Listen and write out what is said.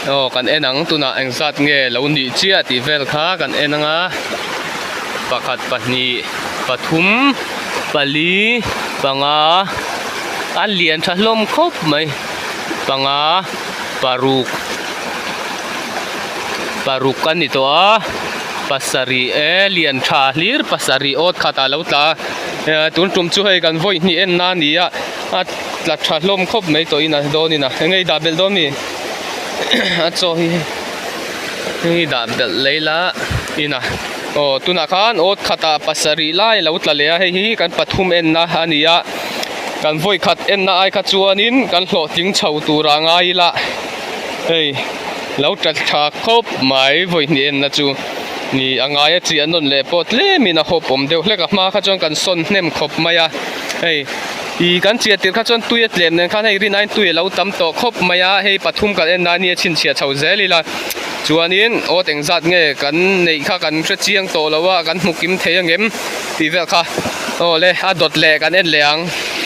Aw kan en ang tunah engzat nge lo nih chiah tih vel kha kan en anga pakhat pahnih pathum pali panga a lian tha hlawm khawp mai panga paruk paruk a ni tawh a pasarih e lian tha hlir pasarih awt khat ah lo tla a tun tum chu hei kan vawi hnih en na a ni a a tla tha hlawm khawp mai tawh in a dawn in a enge i dah belh dawn mi a chaw hi hei dah belh lei la in a aw tunah khan awt khat ah pasarih lai a lo tla leh a hei hi kan pathum en na a ni a kan vawi khat en na ai kha chuanin kan hlawhtling chho tur ah ngai ila hei lo tla tha khawp mai vawi hnih en na chu ni a ngai a chiah nawn leh pawh tlem in a hawp awm deuh hlek a hma kha chuan kan sawn hnem khawp mai a hei. Ih kan chiah tirh kha chuan tui a tlem nen khan hei rin aiin tui a lo tam tawh khawp mai a, hei pathum kan en nan hi a chhinchhiah chho zel ila chuanin awt engzat nge kan neih kha kan hre chiang tawh lo a, kan hmu kim thei angem tih vel kha aw le a dawt leh kan en leh ang.